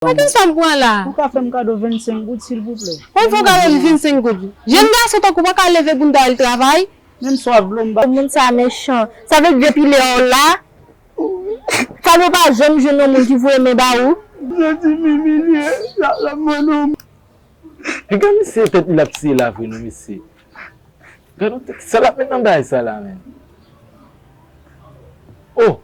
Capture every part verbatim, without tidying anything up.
Ban mwen. Poukisa m pran la? Ou ka fè m kado vennsenk goud, silvouplè? Ou fè kado vennsenk goud? Jèn gason tankou w pa ka leve bounda al travay? Menm swaf dlo m ba. Moun sa mechan. Sa vle di depi lè w la, sa vle w pa janm jwenn yon moun ki voye men ba ou? Santi m imilye, sa, sa mande w. Gade misye tèt li l ap siye la vre non mesye. Gade yon tèt, sa l ap met nan bagay sa la menm. Oh!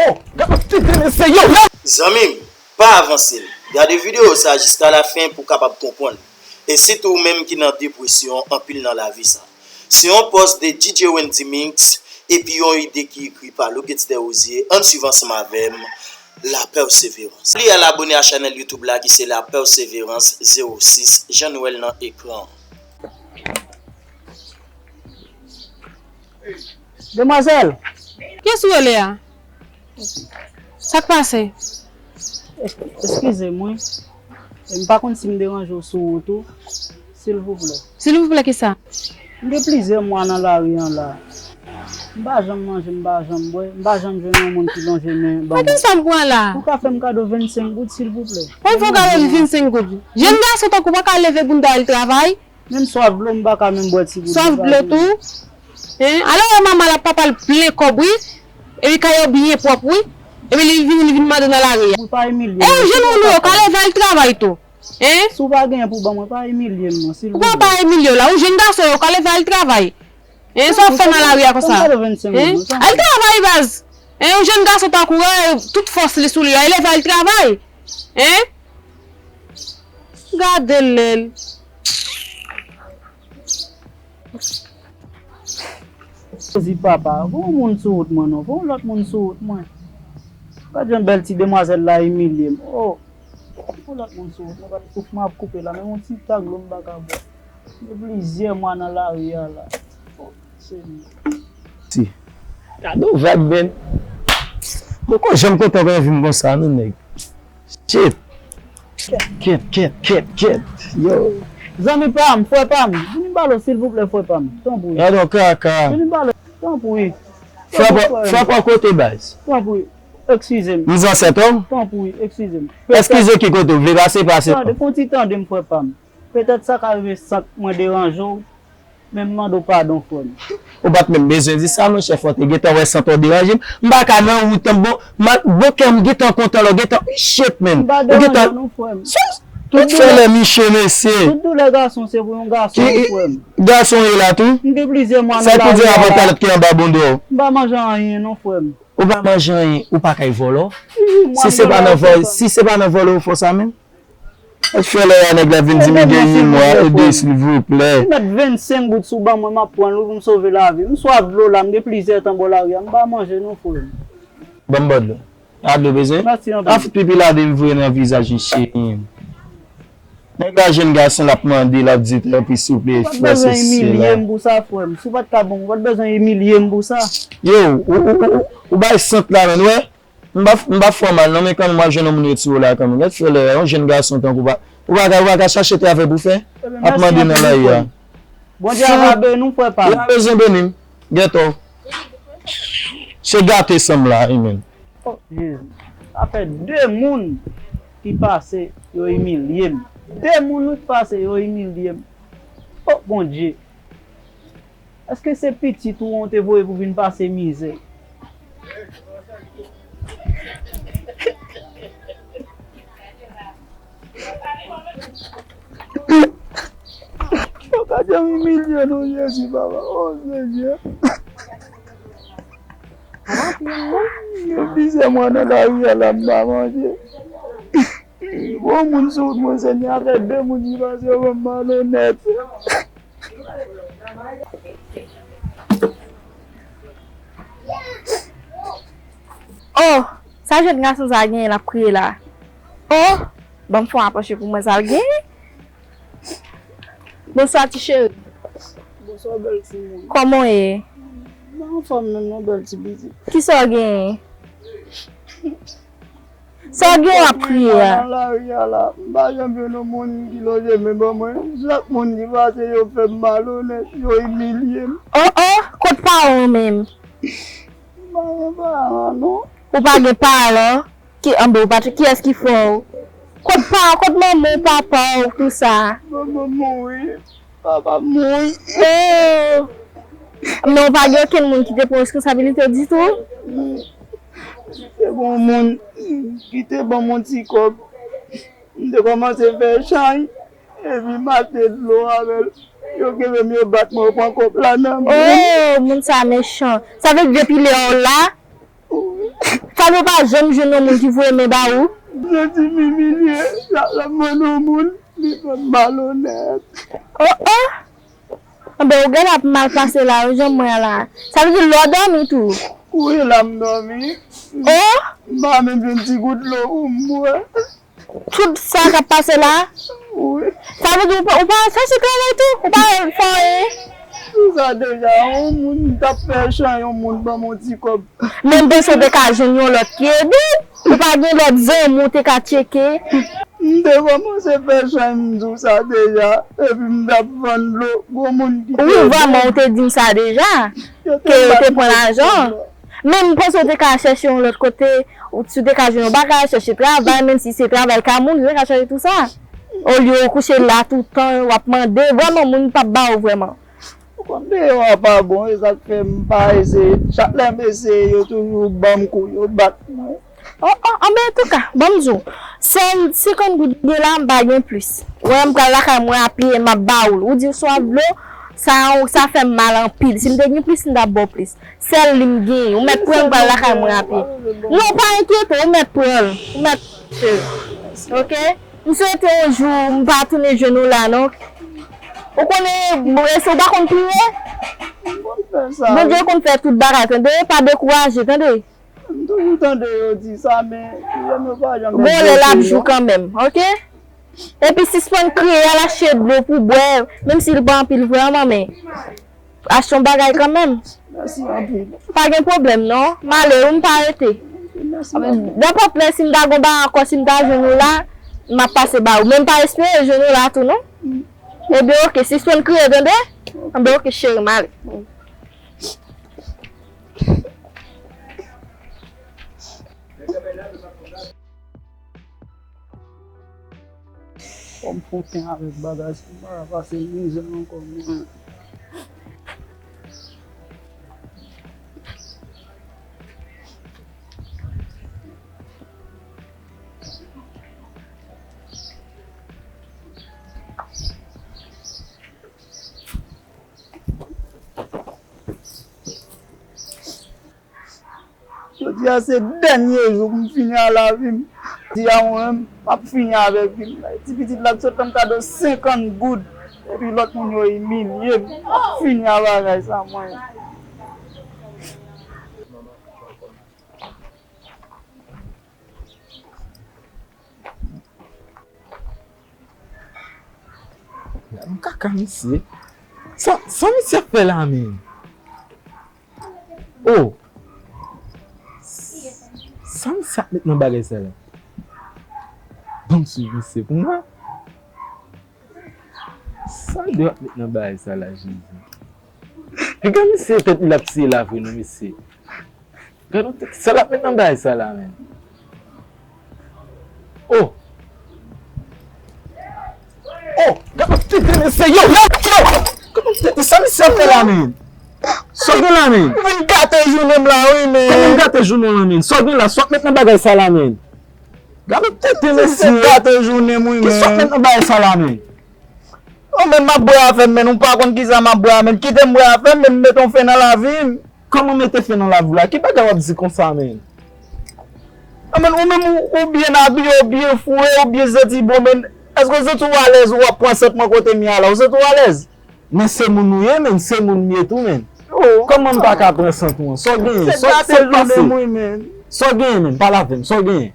Oh! Gade yon tèt mesye yo, yo! Zanmi m, pa avanse l. Gade videyo sa jiska lafen pou w kapab konprann. E sitou ou menm ki nan depresyon anpil nan lavi sa. Se yon pòs de D J Wendy Mix epi yon ide ki ekri pa Lougetz Desrosiers, ann swiv ansanm avè m La Persévérance. Li al abone a chanèl YouTube la ki se La Persévérance zewo sis, jan nou wè l nan ekran an. Demwazèl! Kiyès ou rele a? Sa k pase? Es-, eskize m wi. E m pa konn si m deranje w sou wout ou. Silvouplè. Silvouplè kisa? M gen plizyè mwa nan lari an la. M pa janm manje, m pa janm bwè, m pa janm jwenn yon moun ki lonje men ban mwen. Poukisa m pran la? Ou ka fè m kado vennsenk goud, silvouplè? Ou fè kado vennsenk goud? Jèn gason tankou w pa ka leve bounda al travay? Menm swaf dlo, m pa ka menm bwè ti gout. Swaf dlo tou? Hein? Alò, manman l ak papa l plen kòb, wi. Epi kay yo byen pwòp, wi. Epi li vin, li vin mande w nan lari a. Wi, pa imilye m. E ou jèn moun ou yo, ka leve al travay tou. Hein? Si w pa genyen pou ban mwen, pa imilye m non, silvouplè. Ou pa, pa imilye w la. Ou jèn gason yo, ka leve al travay. Hein? Sa w ap fè nan lari a konsa? Hein? Al travay, baz. Hein? Ou jèn gason tankou w, tout fòs li sou li a, leve al travay. Hein? Gade lè l. Jezi papa, fè yon moun sou wout mwen non, fè yon lòt moun sou wout mwen. Gad jan bèl ti demwazèl la imilye m. Oh, fè yon lòt moun sou wout mwen, gad souf mwen ap koupe la, menm yon ti tak dlo m pa ka bwè. Gen plizyè mwa nan lari a la. Oh, Senyè. Si. Gade yon vag, men. Mwen poko janm kontan wè vi m konsa, non, nèg. Shit. Kèt, kèt, kèt, kèt, kèt. Yo. Zanmi pa m, frè pa m, vini m pale w, silvouplè, frè pa m. Tanpri. Gade yon kaka. Vini m pale w, tanpri. Frè pa, frè pa kote, baz. Tanpri. Eskize m. M zansèt ou? Tanpri, eskize m. Eskize ki kote? Ou vle pase, pase. Tande, fè yon ti tande m, frè pa m. Petèt sa ka rive sant mwen deranje w. Men m mande w padon, frè m. Ou pa t menm bezwen di sa, monchè, fò w te gentan wè san tan w deranje m. M pa ka nan wout an, bon, m a, bon, kè m gentan kontan lè w gentan, shit, man. M pa deranje w non, frè m. Tout fè lè miche, mesye. Tout doulè gason, se pou yon gason, wi, frè m. Gason ye la tou? M gen plizyè mwa nan lari a la. Sa k pou di avan talèt ki anba bounda w? M pa manje anyen non, frè m. Ou pa manje anyen, ou pa kay vòlò? Si se pa nan vòlò, si se pa nan vòlò ou fè sa menm? Èske lè a nèg la vin di m li gen yon mwa, ede silvouplè. Ou mèt vennsenk goud si w ban mwen, m ap pran l wi pou m sove lavi m. M swaf dlo la, m gen plizyè tan bò lari a, m pa manje non, frè m. Ban m bò dlo. A dlo bezwen? Mèsi anpil. Pa fout pipi ladan m voye nan vizaj m, cheri m. Nèg la jèn gason l ap mande, l ap di tanpri silvouplè, frè, sè, sè la. Ou pa t bezwen imilye m pou sa, frè m. Si w pa t ka ban m, ou pa t bezwen imilye m pou sa. Yo, ou, ou, ou, ou, ou bay sant la, menn, wè. M pa, m pa fè w mal non, men kanmenm w ap jwenn yon moun retire w la kanmenm. Gad frè lè a, yon jèn gason tankou w pa, ou pa ka, ou pa ka chache travay pou fè? Ap mande nan lari a. Bondye ap beni w, frè pa m. Li pa bezwen beni m. Gèt w. Se gate san m la, amen. Oh, Jezi. Sa fè de moun ki pase, yo imilye m. De moun, wi, ki pase, yo imilye m. Oh, Bondye. Èske se pitit ou an w te voye pou vin pase mizè? Yo ka janm imilye nou, Jezi, papa. Oh, Senyè. Gen plizyè mwa nan lari a la, m pa manje. Bon, moun sou wout mwen, Senyè, avèk de moun ki pase yo ban m malonèt. Oh, sa jèn gason sa genyen l ap kriye la? Oh, ban m fè yon apwoche pou m wè sa l genyen. Bonswa, ti cheri. Bonswa, bèl timoun. Kòman w ye? M pa anfòm menm non, bèl ti pitit. Kisa w genyen? Sa w gen w ap kriye a? Nan lari a la, m pa janm jwenn yon moun ki lonje men ban mwen. Chak moun ki pase, yo fè m malonèt, yo imilye m. Oh, oh, kot paran w menm? M pa gen paran non. Ou pa gen paran? Ki, anben, ou pa t, kiyès ki fè w? Kot pa, kot manman w, papa w, tou sa? Manman mouri, papa mouri. Oh! Men ou pa gen okenn moun ki te pran responsabilite w ditou? Te gen yon moun ki te ban m yon ti kòb. M te kòmanse fè chay, epi m achte dlo avè l. Yo kenbe m, yo bat mwen, yo pran kòb la nan men m. Oh, moun sa mechan. Sa vle di depi lè w la, sa vle w pa janm jwenn yon moun ki voye men ba ou? M santi m imilye, l ap, l ap mande yon moun, li fè m malonèt. Oh, oh! Anben, ou genlè ap mal pase la, wi, jan m wè a la. Sa vle di lè w dòmi tou? Wi, la m dòmi. Oh! M pa menm jwenn ti gout dlo pou m bwè. Tout sa k ap pase la? Wi. Sa vle di ou pa, ou pa chèche travay tou? Ou pa fè anyen? Pou sa deja, yon moun m t ap fè chay, yon moun ban m yon ti kòb. Men m panse w te ka jwenn yon lòt ki ede w. Ou pa gen lòt zanmi w te ka tcheke? M te kòmanse fè chay, m di w sa deja. Epi m t ap vann dlo. Gon moun ki te ede m. Wi, vrèman, ou te di m sa deja. Yo te bat mwen pou dlo. Ke yo te pran lajan. Men m panse w te ka chèche yon lòt kote, ou, si w te ka jwenn yon bagay, chèche travay, menm si se travay ka moun, ou te ka chèche tou sa. Olye w kouche la toutan, w ap mande, vrèman, moun p ap ba w vrèman. Ou konn deyò a pa bon, e sa k fè m pa eseye. Chak lè m eseye, yo toujou ban m kou, yo bat mwen. Oh, oh, anben, antouka, ban m di w, sèl senkant goud m gen la, m pa gen plis. Ou wè, m pral lakay mwen a pye, m ap ba ou l. Ou di w swaf dlo, sa, sa fè m mal anpil. Si m te gen plis, m t ap ba w plis. Sèl li m genyen. Ou mèt pran l, m pral lakay mwen a pye. Non, pa enkyete, ou mèt pran l. Ou mèt. Ok? M swete yon jou, m pa tounen jwenn ou la, non. Ou konnen, bon, e si w pa konn priye? M konn fè sa, wi. Bondye konn fè tout bagay, tande? Pa dekouraje, tande? M toujou tande yo di sa, men priye m yo pa janm egziste, non. Gon lè l ap jou kanmenm, ok? Epi sispann kriye, al achte dlo pou bwè, menm si l pa anpil vrèman, men achte yon bagay kanmenm. Mèsi anpil. Pa gen pwoblèm, non. M ale wi, m pa rete. Mèsi anpil. Nenpòt lè, si m ta gon bagay ankò, si m ta jwenn ou la, m ap pase ba ou. Men m pa espere jwenn ou la tou, non. Mm. Ebyen, ok, sispann kriye, tande? Ebyen, ok, cheri, m ale. Fò m fè yon pen avèk bagay sa, m pa ka pase mizè ankò, men. Jodi a se dènye jou pou m fini a lavi m. Jodi a mwen menm, m ap fini avèk vi m. Ti pitit la k sot nan kado senkant goud. Epi lòt moun yo imilye m. M ap fini a bagay sa mwen. Gad yon kaka misye. Sa, sa misye ap fè la menm? Oh! Sa misye ap met nan bagay sa la? Ban m swiv misye pou m wè. Sa l dwe ap met nan bagay sa la, Jezi? Piga misye tèt li l ap siye la vre non, mesye. Gad yon tèt, sa l ap met nan bagay sa la, menm. Oh! Oh! Gad yon tèt, mesye, yo, yo, yo! Gad yon tèt, sa misye ap fè la, menm? Sa w gen la, menm? Ou vin gate jounen m la, wi, menm. Kòman m gate jounen w la, menm? Sa w gen la, sa w ap met nan bagay sa la, menm? Gad yon tèt, mesye. Gate jounen m, wi, menm. Kisa w ap met nan bagay sa la, menm? Oh, men m ap bwè afè m, men ou pa konn kisa m ap bwè a, men kite m bwè afè m, men m mete yon fen nan lavi m. Kòman mete fen nan lavi w la? Ki bagay w ap di konsa, men? Ah, men ou menm, ou, ou byen abiye, ou byen foure, ou byen santi bon, men èske w santi w alèz, ou ap pran sant mwen kote m ye a la? Ou santi w alèz? Men se moun ou ye, men se moun m ye tou, men. Oh. Kòman m pa ka pran sant ou an? Sa w genyen? Sa w, sa w pase? Sa w genyen, men? Pale avè m, sa w genyen?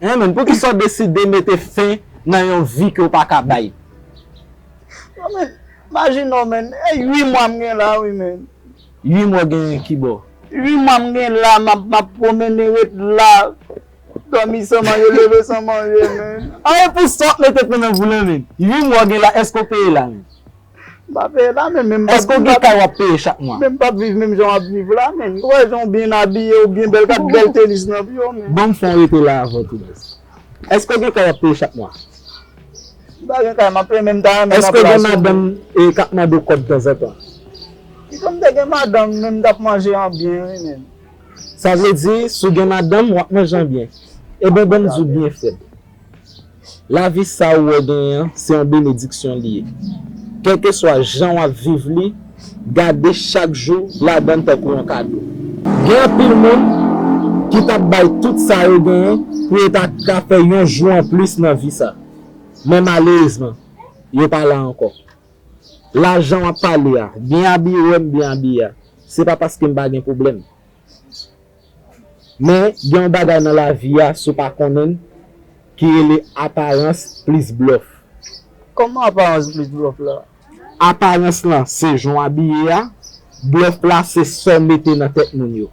Hein, men, poukisa w deside mete fen nan yon vi ke w pa ka bay? Non, men, imajine w, men, e uit mwa m gen la, wi, men. Uit mwa w gen kibò? Uit mwa m gen la, m ap, m ap pwomennen ret la, dòmi san manje, leve san manje, men. Anyen pou sa w ap mete fen nan vi w la, men. Uit mwa w gen la, èske w peye la, men? M pa peye la, men menm Èske w gen kay w ap peye chak mwa? Men m p ap viv menm jan w ap viv la, men. Ou wè jan w byen abiye, ou byen bèl, gad bèl tenis nan pye w, men. Ban m fè yon rete la avè w tou, baz. Èske w gen kay w ap peye chak mwa? M pa gen kay, m ap peye, men m ta renmen nan plas ou. Èske w gen madanm, e, k ap mande w kòb tanzantan? Pito m te gen madanm, men m t ap manje an byen, wi, men. Sa vle di, si w gen madanm, w ap manje an byen. Ebyen, ban m di w byen, frè m. Lavi sa ou wè genyen an, se yon benediksyon li ye. Kèlkeswa jan w ap viv li, gade chak jou ladan l tankou yon kado. Gen anpil moun ki t ap bay tout sa yo genyen pou yo ta ka fè yon jou anplis nan vi sa. Men malerezman, yo pa la ankò. Lajan w ap pale a, byen abiye, ou wè m byen abiye a, se pa paske m pa gen pwoblèm. Men, gen yon bagay nan lavi a, si w pa konnen l, ki rele aparans plis blòf. Kòman aparans plis blòf la? Aparans lan, se jan w abiye a, blòf la, se sa w mete nan tèt moun yo.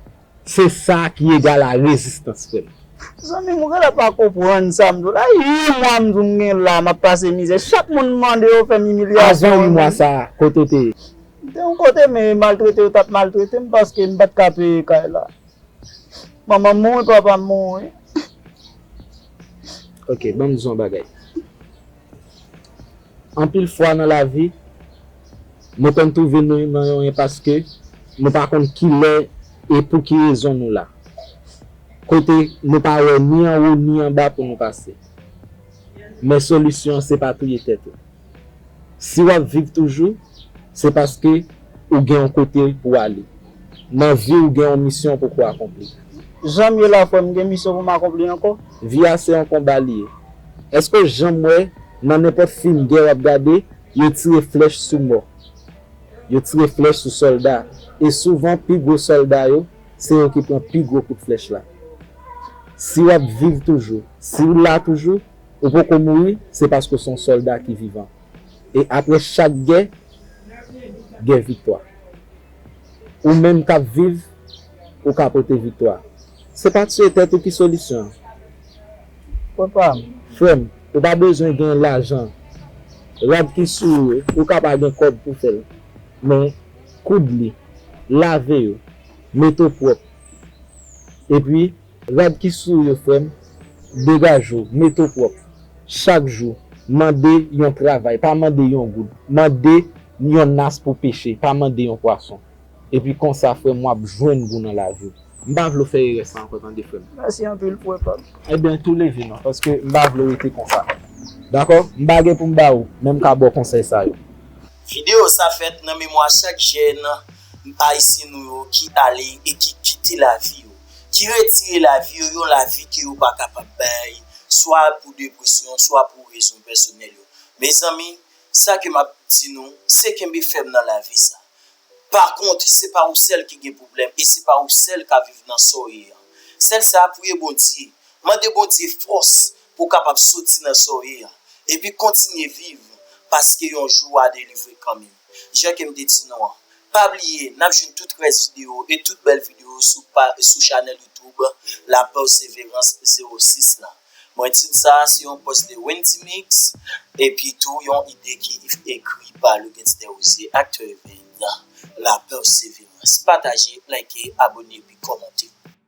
Se sa ki egal a rezistans, frè m. Zanmi m, ou genlè pa konprann sa m di w la. Uit mwa m di w m gen la, m ap pase mizè. Chak moun m mande yo fè m imilyasyon. Avan uit mwa sa a, kote w te ye? M te yon kote, men maltrete yo t ap maltrete m paske m pa t ka peye kay la. Manman m mouri, papa m mouri. Ok, ban m di w yon bagay. Anpil fwa nan lavi, nou konn twouve nou nan yon enpas ke nou pa konn kilè e pou ki rezon nou la. Kote nou pa wè ni anwo ni anba pou nou pase. Men solisyon an se pa touye tèt ou. Si w ap viv toujou, se paske ou gen yon kote pou w ale. Nan vi w, gen yon misyon pou w akonpli. Jan m ye la, frè m, gen misyon pou m akonpli ankò? Vi a se yon konba li ye. Èske w janm wè, nan nenpòt fim gè w ap gade, yo tire flèch sou mò? Yo tire flèch sou sòlda. E souvan, pi gwo sòlda yo, se yo ki pran pi gwo kout flèch la. Si w ap viv toujou, si w la toujou, ou poko mouri, se paske w se yon sòlda ki vivan. E apre chak gè, gen viktwa. Ou menm k ap viv, ou ka pote viktwa. Se pa tiye tèt ou ki solisyon an. Frè pa m. Frè m, ou pa bezwen gen lajan. Rad ki sou ou, ou ka pa gen kòb pou fè l. Men, koud li, lave yo, mete w pwòp. Epi, rad ki sou ou yo, frè m, degaje w, mete w pwòp. Chak jou, mande yon travay, pa mande yon goud. Mande yon nas pou peche, pa mande yon pwason. Epi konsa, frè m, w ap jwenn gou nan lavi w. M pa vle w fè erè sa ankò, tande, frè m. Mèsi anpil, frè pa m. Ebyen, tou leve non, paske m pa vle w rete konsa. Dakò? M pa gen pou m ba ou, men m ka ba w konsèy sa yo. Videyo sa fèt nan memwa chak jèn ayisyen nou yo ki ale e ki kite lavi yo, ki retire lavi yo, yon lavi ke yo pa kapab bay, swa pou depresyon, swa pou rezon pèsonèl yo. Mezanmi, sa ke m ap di nou, se kenbe fèm nan lavi sa. Pa kont, se pa ou sèl ki gen pwoblèm e se pa ou sèl k ap viv nan sa w ye a. Sèl sa, priye Bondye. Mande Bondye fòs pou w kapab soti nan sa w ye a. Epi kontinye viv, paske yon jou w a delivre kanmenm. Jan ke m te di nou an, pa bliye, n ap jwenn tout rès videyo e tout bèl videyo sou pa, sou chanèl YouTube La Persévérance zewo sis la. Mwen di n sa, se yon pòs de Wendy Mix, epi tou yon ide ki ekri pa Lougainster Rosier, aktè Evend, La Persévérance. Pataje, like, abòne, epi kòmante.